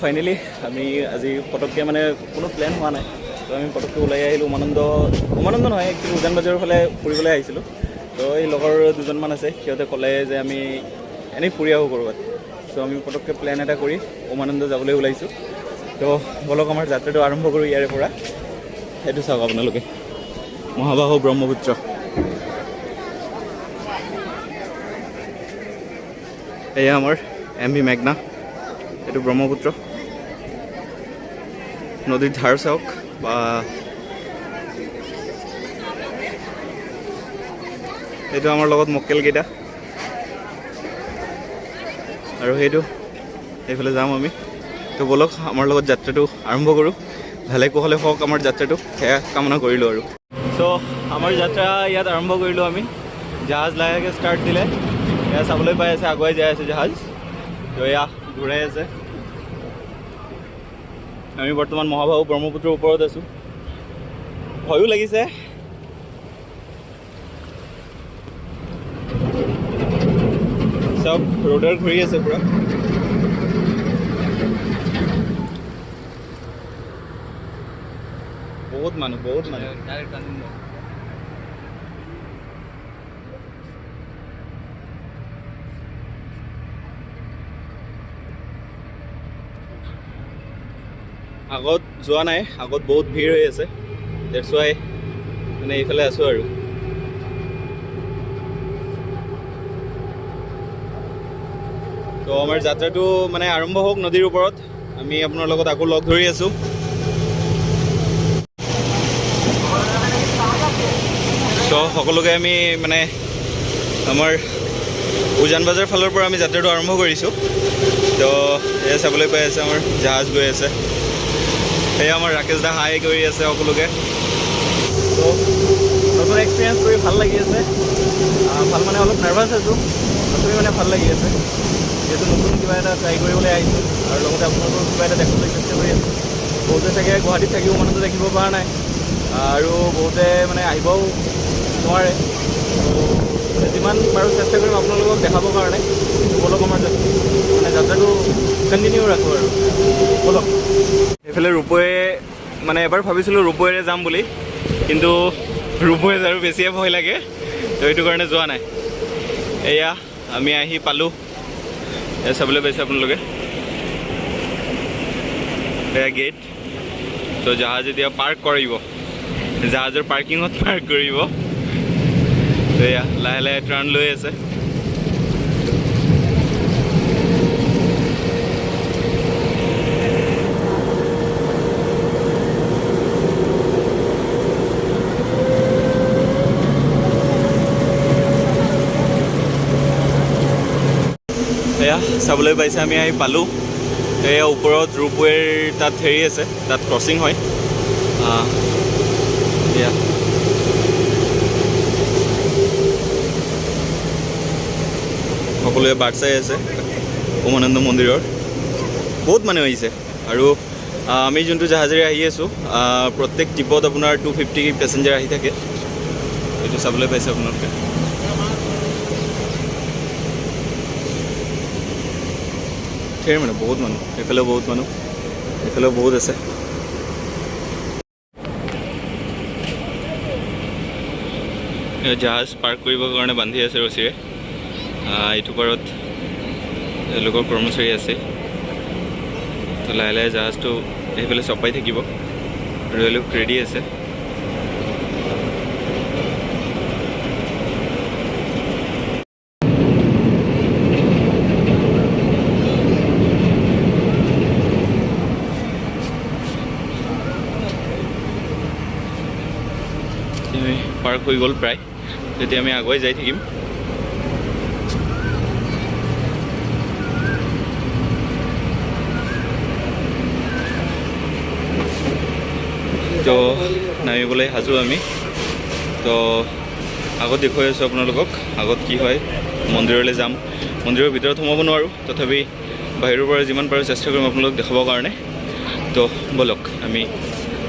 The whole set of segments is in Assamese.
ফাইনেলি আমি আজি পটককৈ, মানে কোনো প্লেন হোৱা নাই, তো আমি পটককৈ ওলাই আহিলোঁ উমানন্দ। উমানন্দ নহয়, একচুৱেলি উজান বজাৰৰ ফালে ফুৰিবলৈ আহিছিলোঁ। তো এই লগৰ দুজনমান আছে, সিহঁতে ক'লে যে আমি এনেই ফুৰি আহোঁ ক'ৰবাত। ত' আমি পটককৈ প্লেন এটা কৰি উমানন্দ যাবলৈ ওলাইছোঁ। তো ব'লক, আমাৰ যাত্ৰাটো আৰম্ভ কৰোঁ ইয়াৰে পৰা। সেইটো চাওক আপোনালোকে, মহাবাহু ব্ৰহ্মপুত্ৰ। এয়া আমাৰ এম ভি মেঘনা। এইটো ব্ৰহ্মপুত্ৰ নদীৰ ধাৰ চাওক বা এইটো আমাৰ লগত মক্কেলকেইটা আৰু সেইটো এইফালে যাম আমি। তো ব'লক, আমাৰ লগত যাত্ৰাটো আৰম্ভ কৰোঁ। ভালে কুশলে হওক আমাৰ যাত্ৰাটো, সেয়া কামনা কৰিলোঁ। আৰু চ' আমাৰ যাত্ৰা ইয়াত আৰম্ভ কৰিলোঁ আমি। জাহাজ লাহেকৈ ষ্টাৰ্ট দিলে। এয়া চাবলৈ পাই আছে, আগুৱাই যাই আছে জাহাজ। তো এয়া ঘূৰাই আছে। আমি বৰ্তমান মহাবাহু ব্ৰহ্মপুত্ৰৰ ওপৰত আছোঁ। ভয়ো লাগিছে। চব ৰ'ডাৰ ঘূৰি আছে পূৰা। বহুত মানুহ, বহুত মানুহ। ডাইৰেক্ট আনন্দ। আগত যোৱা নাই, আগত বহুত ভিৰ হৈ আছে। That's Y মানে এইফালে আছোঁ আৰু। তো আমাৰ যাত্ৰাটো মানে আৰম্ভ হওক নদীৰ ওপৰত। আমি আপোনাৰ লগত আকৌ লগ ধৰি আছোঁ। চ' সকলোকে আমি মানে আমাৰ উজান বজাৰ ফালৰ পৰা আমি যাত্ৰাটো আৰম্ভ কৰিছোঁ। তো এয়া চাবলৈ পাই আছে, আমাৰ জাহাজ গৈ আছে। এয়া আমাৰ ৰাকেশ দা হাই কৰি আছে সকলোকে। তো নতুন এক্সপিৰিয়েঞ্চ কৰি ভাল লাগি আছে। ভাল মানে অলপ নাৰ্ভাছ আছোঁ, তথাপি মানে ভাল লাগি আছে, যিহেতু নতুন কিবা এটা ট্ৰাই কৰিবলৈ আহিছোঁ আৰু লগতে আপোনালোকক কিবা এটা দেখাবলৈ চেষ্টা কৰি আছোঁ। বহুতে চাগে গুৱাহাটীত থাকিও মানুহটো দেখিব পৰা নাই আৰু বহুতে মানে আহিবও নোৱাৰে। তো মানে যিমান পাৰোঁ চেষ্টা কৰিম আপোনালোকক দেখাবৰ কাৰণে। ব'লক, আমাৰ মানে যাত্ৰাটো কণ্টিনিউ ৰাখোঁ আৰু ব'লক। এইফালে ৰূপৱে, মানে এবাৰ ভাবিছিলোঁ ৰূপৱেৰে যাম বুলি, কিন্তু ৰূপৱে আৰু বেছিয়ে ভয় লাগে, তো সেইটো কাৰণে যোৱা নাই। এয়া আমি আহি পালোঁ। এয়া চাবলৈ পাইছে আপোনালোকে, এয়া গেট। তো জাহাজ এতিয়া পাৰ্ক কৰিব, জাহাজৰ পাৰ্কিঙত পাৰ্ক কৰিব। তো এয়া লাহে লাহে টাৰ্ণ লৈ আছে। এয়া চাবলৈ পাইছে, আমি আহি পালোঁ। এয়া ওপৰত ৰোপৱেৰ তাত হেৰি আছে, তাত ক্ৰচিং হয়। এয়া সকলোৱে বাট চাই আছে উমানন্দ মন্দিৰৰ। বহুত মানুহ আহিছে আৰু আমি যোনটো জাহাজেৰে আহি আছোঁ, প্ৰত্যেক ট্ৰিপত আপোনাৰ 250 পেচেঞ্জাৰ আহি থাকে। এইটো চাবলৈ পাইছে আপোনালোকে। ধেৰ মানুহ, বহুত মানুহ। এইফালেও বহুত মানুহ, এইফালেও বহুত আছে। এই জাহাজ পাৰ্ক কৰিবৰ কাৰণে বান্ধি আছে ৰছীৰে। এইটো পাৰত তেওঁলোকৰ কৰ্মচাৰী আছে। তো লাহে লাহে জাহাজটো সেইফালে চপাই থাকিব আৰু এওঁলোক ৰেডি আছে। পাৰ্ক হৈ গ'ল প্ৰায়, তেতিয়া আমি আগুৱাই যাই থাকিম। তো নামিবলৈ সাজু আমি। তো আগত দেখুৱাই আছোঁ আপোনালোকক আগত কি হয়। মন্দিৰলৈ যাম। মন্দিৰৰ ভিতৰত সোমাব নোৱাৰোঁ, তথাপি বাহিৰৰ পৰা যিমান পাৰোঁ চেষ্টা কৰিম আপোনালোকক দেখাবৰ কাৰণে। তো ব'লক, আমি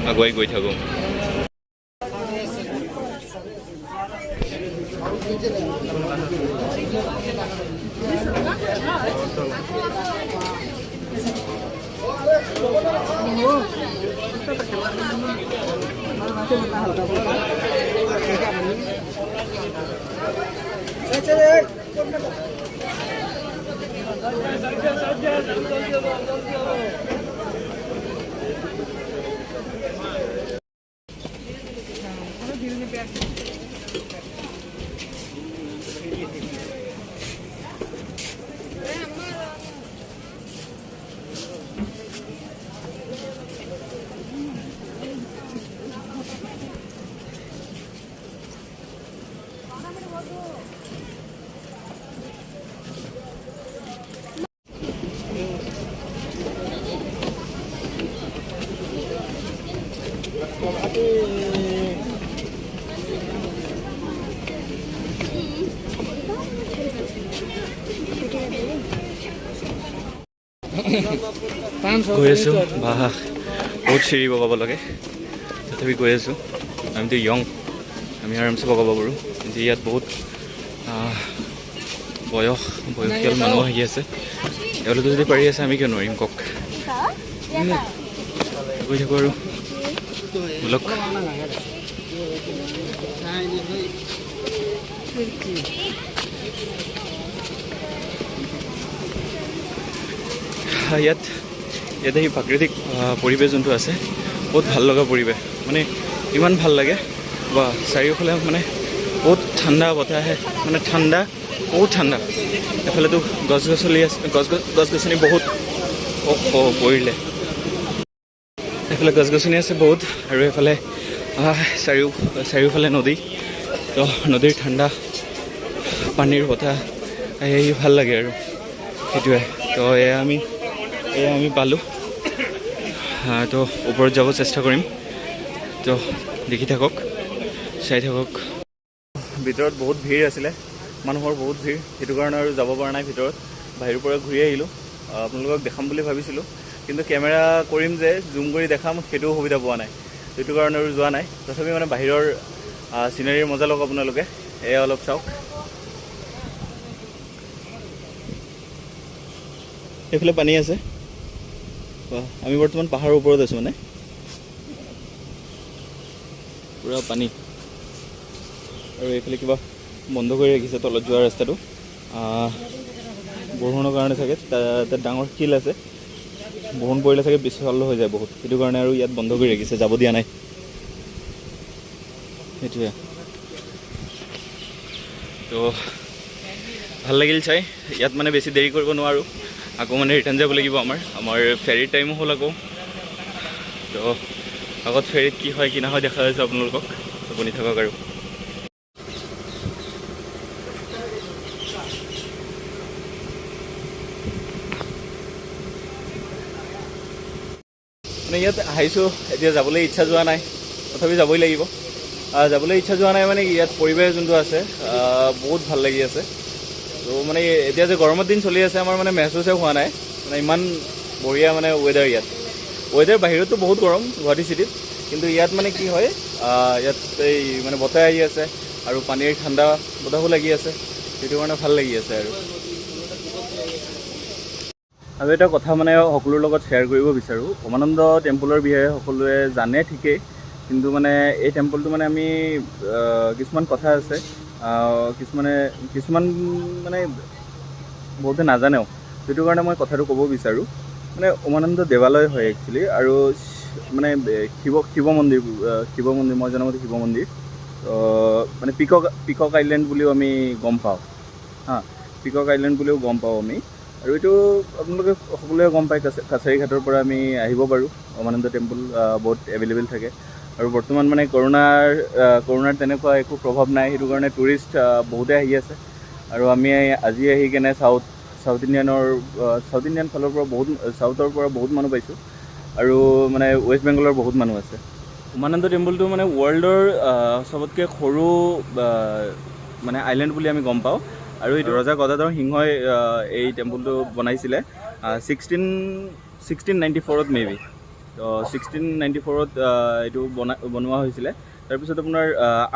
আগুৱাই গৈ থাকোঁ। গৈ আছোঁ। বা, বহুত চিৰি বগাব লাগে, তথাপি গৈ আছোঁ। আমিতো য়ং, আমি আৰামছে বগাব পাৰোঁ। কিন্তু ইয়াত বহুত বয়সীয়াল মানুহ আহি আছে। তেওঁলোকে যদি পাৰি আছে, আমি কিয় নোৱাৰিম কওক? গৈ থাকোঁ আৰু, ব'লক। ইয়াত সেই প্ৰাকৃতিক পৰিৱেশ যোনটো আছে, বহুত ভাল লগা পৰিৱেশ। মানে ইমান ভাল লাগে বা চাৰিওফালে মানে বহুত ঠাণ্ডা বতাহ আহে, মানে ঠাণ্ডা, বহুত ঠাণ্ডা। এফালেতো গছ গছনি আছে, গছ গছ গছনি বহুত। অ' পৰিলে। এইফালে গছ গছনি আছে বহুত আৰু এইফালে চাৰিওফালে নদী। তো নদীৰ ঠাণ্ডা পানীৰ বতাহ আহি আহি ভাল লাগে আৰু সেইটোৱে। তো এয়া আমি পালোঁ। তো ওপৰত যাব চেষ্টা কৰিম। তো দেখি থাকক, চাই থাকক। ভিতৰত বহুত ভিৰ আছিলে, মানুহৰ বহুত ভিৰ, সেইটো কাৰণে আৰু যাব পৰা নাই ভিতৰত। বাহিৰৰ পৰা ঘূৰি আহিলোঁ। আপোনালোকক দেখাম বুলি ভাবিছিলোঁ, কিন্তু কেমেৰা কৰিম যে জুম কৰি দেখাম, সেইটোও সুবিধা পোৱা নাই, সেইটো কাৰণে আৰু যোৱা নাই। তথাপি মানে বাহিৰৰ চিনাৰীৰ মজা লওক আপোনালোকে, এয়া অলপ চাওক। এইফালে পানী আছে। বাহ, আমি বৰ্তমান পাহাৰৰ ওপৰত আছোঁ, মানে পূৰা পানী। আৰু এইফালে কিবা বন্ধ কৰি ৰাখিছে তলত যোৱা ৰাস্তাটো, বৰষুণৰ কাৰণে চাগে। তাত ডাঙৰ শিল আছে, বৰষুণ পৰিলে চাগে পিছল হৈ যায় বহুত, সেইটো কাৰণে আৰু ইয়াত বন্ধ কৰি ৰাখিছে, যাব দিয়া নাই, সেইটোৱে। তো ভাল লাগিল চাই। ইয়াত মানে বেছি দেৰি কৰিব নোৱাৰোঁ, আকৌ মানে ৰিটাৰ্ণ যাব লাগিব। আমাৰ ফেৰীৰ টাইমো হ'ল আকৌ। তো আগত ফেৰীত কি হয় কি নহয় দেখা হৈছে আপোনালোকক, আপুনি থাকক আৰু। মানে ইয়াত আহিছোঁ, এতিয়া যাবলৈ ইচ্ছা যোৱা নাই, তথাপি যাবই লাগিব। যাবলৈ ইচ্ছা যোৱা নাই মানে ইয়াত পৰিৱেশ যোনটো আছে, বহুত ভাল লাগি আছে। তো মানে এতিয়া যে গৰমৰ দিন চলি আছে, আমাৰ মানে মেহচুচে হোৱা নাই, মানে ইমান বঢ়িয়া মানে ৱেডাৰ ইয়াত। ৱেডাৰ বাহিৰততো বহুত গৰম গুৱাহাটী চিটিত, কিন্তু ইয়াত মানে কি হয়, ইয়াত এই মানে বতাহ আহি আছে আৰু পানীৰ ঠাণ্ডা বতাহো লাগি আছে, সেইটো কাৰণে ভাল লাগি আছে। আৰু এটা কথা মানে সকলোৰ লগত শ্বেয়াৰ কৰিব বিচাৰোঁ। উমানন্দ টেম্পলৰ বিষয়ে সকলোৱে জানে ঠিকেই, কিন্তু মানে এই টেম্পলটো মানে আমি কিছুমান কথা আছে, কিছুমান মানে বহুতে নাজানেও, সেইটো কাৰণে মই কথাটো ক'ব বিচাৰোঁ। মানে উমানন্দ দেৱালয় হয় একচুৱেলি, আৰু মানে শিৱ মন্দিৰ, মই জনামতে শিৱ মন্দিৰ। তো মানে পিকক আইলেণ্ড বুলিও আমি গম পাওঁ, হা, পিকক আইলেণ্ড বুলিও গম পাওঁ আমি। আৰু এইটো আপোনালোকে সকলোৱে গম পায়, কাছাৰী ঘাটৰ পৰা আমি আহিব পাৰোঁ। উমানন্দ টেম্পল বহুত এভেইলেবল থাকে আৰু বৰ্তমান মানে কৰোণাৰ তেনেকুৱা একো প্ৰভাৱ নাই, সেইটো কাৰণে টুৰিষ্ট বহুতে আহি আছে। আৰু আমি আজি আহি কেনে চাউথ ইণ্ডিয়ান ফালৰ পৰা বহুত, চাউথৰ পৰা বহুত মানুহ পাইছোঁ আৰু মানে ৱেষ্ট বেংগলৰ বহুত মানুহ আছে। উমানন্দ টেম্পলটো মানে ৱৰ্ল্ডৰ চবতকৈ সৰু মানে আইলেণ্ড বুলি আমি গম পাওঁ। আৰু এইটো ৰজা গদাধৰ সিংহই এই টেম্পলটো বনাইছিলে 1694ত মে বি। তো 1694ত এইটো বনোৱা হৈছিলে। তাৰপিছত আপোনাৰ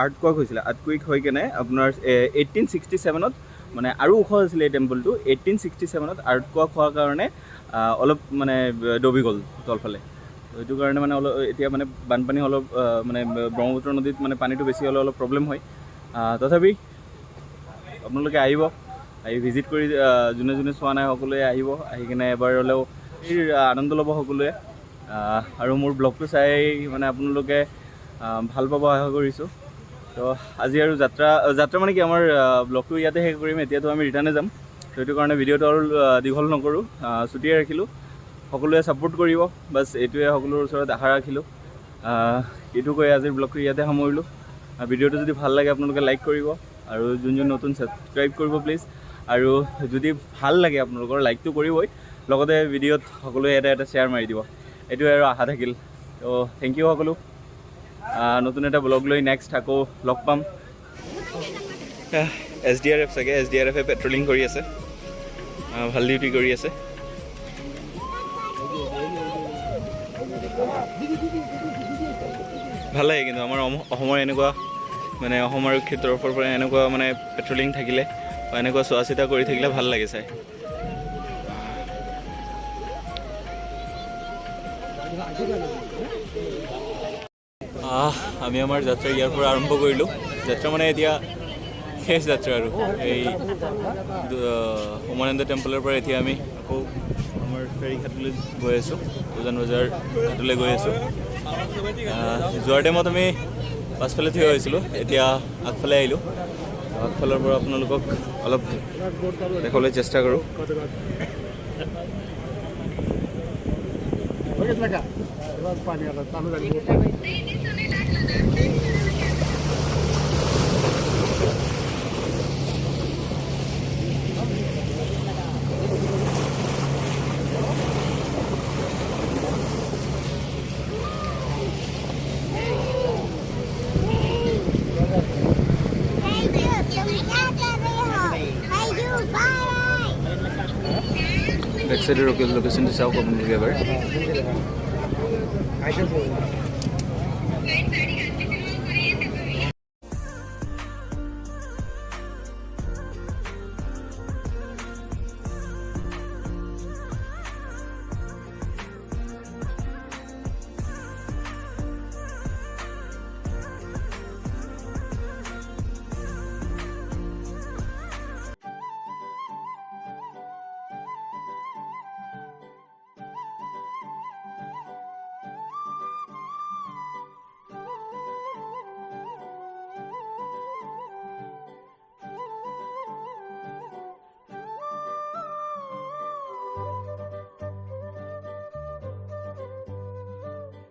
আৰ্থকুৱাক হৈছিলে। আৰ্থকুইক হৈ কেনে আপোনাৰ 1867ত, মানে আৰু ওখ আছিলে এই টেম্পলটো, 1867ত আৰ্থকুৱাক হোৱাৰ কাৰণে অলপ মানে দবি গ'ল তলফালে। সেইটো কাৰণে মানে অলপ এতিয়া মানে বানপানী অলপ মানে ব্ৰহ্মপুত্ৰ নদীত মানে পানীটো বেছি হ'লে অলপ প্ৰব্লেম হয়। তথাপি আপোনালোকে আহিব, আহি ভিজিট কৰি যোনে যোনে চোৱা নাই সকলোৱে আহিব, আহি কিনে এবাৰ হ'লেও আনন্দ ল'ব সকলোৱে। আৰু মোৰ ব্লগটো চাই মানে আপোনালোকে ভাল পাব আশা কৰিছোঁ। তো আজি আৰু যাত্ৰা যাত্ৰা মানে কি, আমাৰ ব্লগটো ইয়াতে শেষ কৰিম। এতিয়াতো আমি ৰিটাৰ্ণে যাম, তো সেইটো কাৰণে ভিডিঅ'টো আৰু দীঘল নকৰোঁ, ছুটিয়ে ৰাখিলোঁ। সকলোৱে ছাপোৰ্ট কৰিব, বাছ এইটোৱে সকলোৰ ওচৰত আশা ৰাখিলোঁ। এইটো কৈ আজিৰ ব্লগটো ইয়াতে সামৰিলোঁ। ভিডিঅ'টো যদি ভাল লাগে আপোনালোকে লাইক কৰিব, আৰু যোন যোন নতুন ছাবস্ক্ৰাইব কৰিব প্লিজ। আৰু যদি ভাল লাগে আপোনালোকৰ লাইকটো কৰিবই, লগতে ভিডিঅ'ত সকলোৱে এটা এটা শ্বেয়াৰ মাৰি দিব, এইটোৱে আৰু আশা থাকিল। তো thank U সকলো। নতুন এটা ব্লগ লৈ নেক্সট আকৌ লগ পাম। এছডিআৰএফ চাগে, এছডিআৰএফে পেট্ৰলিং কৰি আছে, ভাল ডিউটি কৰি আছে। ভাল লাগে কিন্তু আমাৰ অসমৰ এনেকুৱা মানে অসম আৰক্ষীৰ তৰফৰ পৰা এনেকুৱা মানে পেট্ৰলিং থাকিলে বা এনেকুৱা চোৱা চিতা কৰি থাকিলে ভাল লাগে চাই। আমি আমাৰ যাত্ৰা ইয়াৰ পৰা আৰম্ভ কৰিলোঁ। যাত্ৰা মানে এতিয়া শেষ যাত্ৰা আৰু এই উমানন্দ টেম্পলৰ পৰা এতিয়া আমি আকৌ আমাৰ ফেৰী ঘাটলৈ গৈ আছোঁ, উজান বজাৰ ঘাটলৈ গৈ আছোঁ। যোৱাৰ টাইমত আমি পাছফালে থিয় হৈছিলোঁ, এতিয়া আগফালে আহিলোঁ। আগফালৰ পৰা আপোনালোকক অলপ দেখাবলৈ চেষ্টা কৰোঁ। बघितलं का? पाणी आलं, चालू झाली. Hey, you, तुम क्या कर रहे हो? Hey, you, bye. Back চাইডৰ লোকেশ্যনটো চাওক আপোনালোকে এবাৰ। ऐसेच.